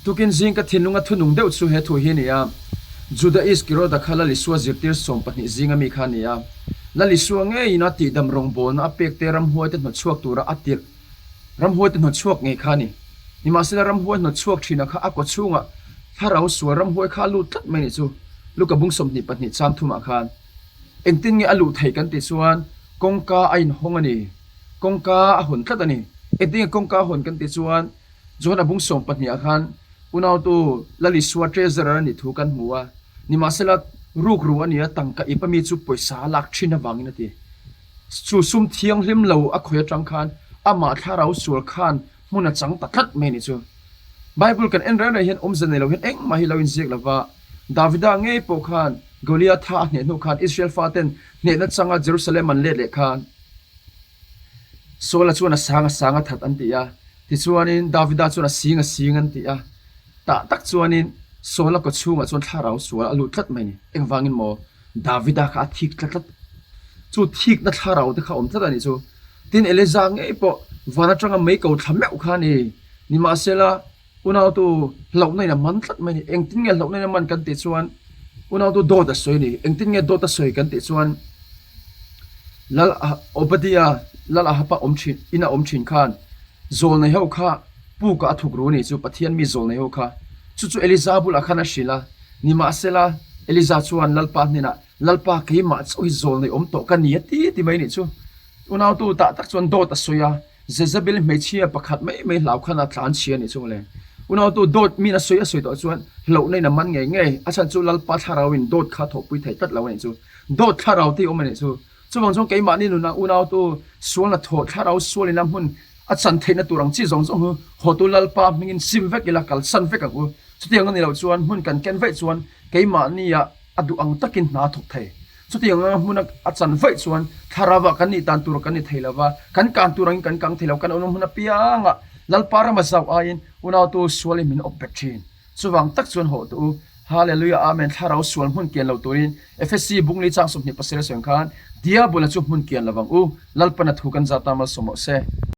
Tukin zing ka thinlunga thunung deuh chu he thu hi a ni a, Juda Iskirota kha Lal Isua zirtir 12 zinga mi kha a ni a. Lal Isua ngeiin a tihdam rawngbawlna a pekte ramhuaite hnawtchhuak tura a tirh ramhuaite hnawtchhuak ngei kha a ni. Nimahsela ramhuai hnawtchhuak thina kha a kawchhungah thlarau sual ramhuai kha a lut tlat mai nih chu Luka bung 22 chang thumah khan engtin nge a luh theih kan tih chuan kawngka a inhawng a ni. Kawngka a hawn tlat a ni. Engtin nge kawngka a hawn kan tih chuan John a bung 12 ah khan unautu Lal Isua treasurer a nih thu kan hmu a, nimahsela rukru a ni a, tangka ip ami chu pawisa a lak thin avangin a ti. Chu sum thianghlim lo a khawi atang khan amah thlarau sual khan hmun a chang ta tlat mai a ni chu. Bible kan en reng reng hian awmze nei lo hian engmah hi lo inziak lo va, Davida ngei pawh khan Goliatha a hneh hnu khan Israel faten hnehna changa Jerusalem an let leh khan, Saula chuan a sang a sang a that an ti a, tichuanin Davida chuan a sing a sing an ti a. Tah tak chuanin Saula kaw chhungah chuan thlarau sual a lut tlat mai a ni. Engvangin maw Davida kha a thik tlat tlat. Chu thikna thlarau te kha a awm tlat a nih chu. Tin, Elija ngei pawh van atanga mei ko thla meuh kha a ni. Nimahsela, Unautu hlauhna in a man tlat mai a ni. Engtin nge hlauhna in a man kan tih chuan unautu dawt a sawi a ni. Engtin nge dawt a sawi kan tih chuan Lal Obadia, Lal Ahaba awm thin, ina awm thin khan zawlnei ho kha pukah a thuk ru a ni chu, Pathian mi zawlnei ho kha. Chu chu Eliza bulah khan a hrilh a. Nimahsela, Eliza chuan Lalpa hnenah, Lalpa keimah chauh hi zawlnei awm tawh ka ni a ti ti mai a nih chu. Unautu tah tak chuan dawt a sawi a. Jezebel hmeichhia pakhat mai mai hlau khan a tlan chhia a nih chu le. Unautu dawt min a sawi a sawi tawh chuan hlauhna in a man ngei ngei. A chhan chu Lalpa thlarau in dawt kha thawhpui thei tlat lo a nih chu. Dawt thlarau te hi awm a nih chu. Chuvang chuan keimahni nunah unautu sualna thawh thlarau sual ina hmun a chan theihna tur ang chi zawng zawng hu hawtu Lalpa hmingin sim vek ila kalsan vek ang u. Chutiang a ni loh chuan hmun kan ken vaih chuan keimahnia a duh ang takin hna a thawk thei. Chutiang anga hmun a chan vaih chuan thlarauah kan nih dan tur kan ni thei lo va, kan kan tur angin kan kang thei lo, kan awmna hmun apiangah Lalpa rama zau aiin unautu sualin min awp bet thin. Chuvang tak chuan hawh tawh u. Hallelujah Amen Thlarau sual hmun kian lo turin Efesi bungli chang 27 a sawi ang khan Diabola chu hmun kian lo vang u. Lalpana thu kan zat ta malsawm rawh se.